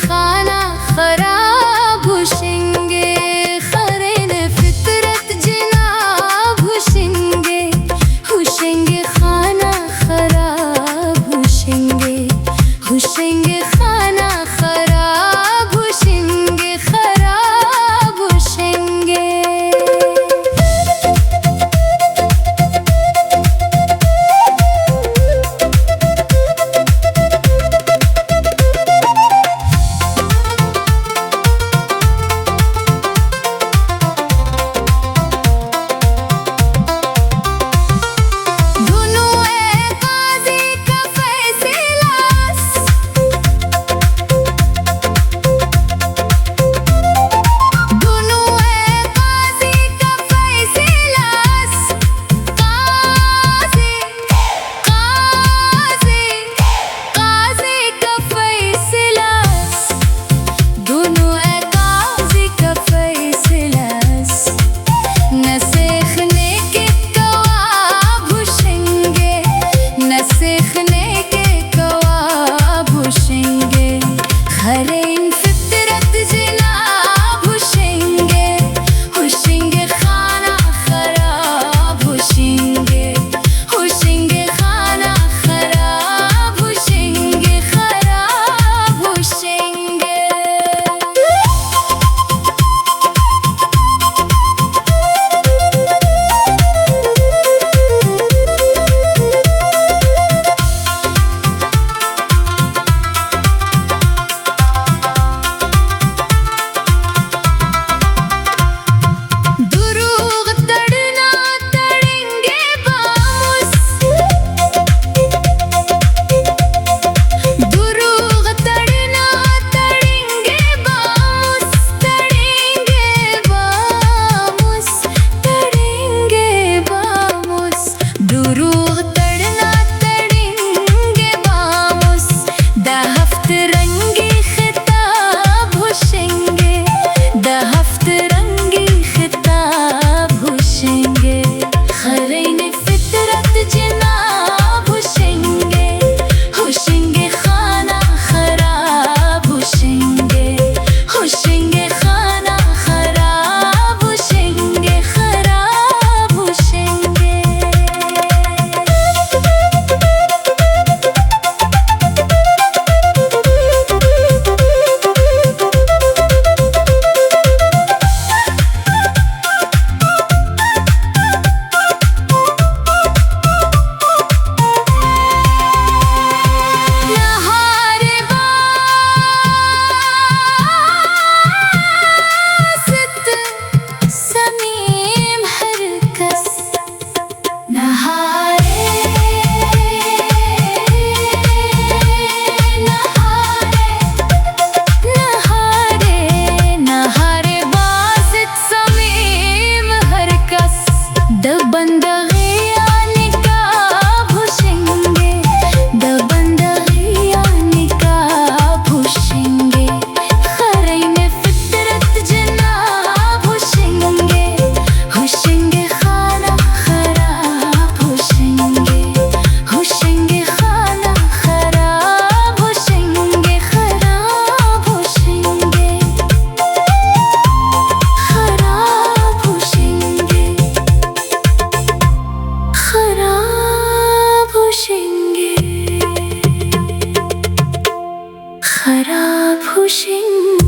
خانہ خراب ہوشنگے، خرین فطرت جناب ہوشنگے، ہوشنگے خانہ خراب ہوشنگے، ہوشنگے خانہ خراب ہوشنگے، خراب ہوشنگے۔ دونوں اے قاضی کا فیصلہ است۔ دونوں اے قاضی کا فیصلہ است۔ قاضی، قاضی، قاضی کا فیصلہ است۔ دونوں اے قاضی کا فیصلہ است۔ نہ سیخنے کے کواب ہوشنگے، نہ سیخنے کے کواب ہوشنگے۔ خرین فطرت جناب ہوشنگے، ہوشنگے خانہ خراب ہوشنگے، ہوشنگے خانہ خراب ہوشنگے، خراب ہوشنگے۔ دروغ تڑنا تڑنگے بامس۔ دروغ تڑنا تڑنگے بامس، تڑنگے بامس، تڑنگے بامس۔ دروغ تڑنا تڑنگے بامس، دہ ہفت رنگی خطاب ہوشنگے، دہ ہفت رنگی خطاب ہوشنگے۔ خرین فطرت جناب ہوشنگے، ہوشنگے خانہ خراب ہوشنگے، ہوشنگے خانہ خراب ہوشنگے، خراب ہوشنگے۔ نہار باسط صمیم ہر کس۔ نہارے، نہارے، نہارے، نہارے باسط صمیم ہر کس۔ دہ بندغی آ نقاب ہوشنگے، دہ بندغی آ نقاب ہوشنگے۔ خرین فطرت جناب ہوشنگے، ہوشنگے خانہ خراب ہوشنگے، ہوشنگے خانہ خراب ہوشنگے، خراب ہوشنگے، خراب ہوشنگے، خراب ہوشنگے۔ خراب ہوشنگے۔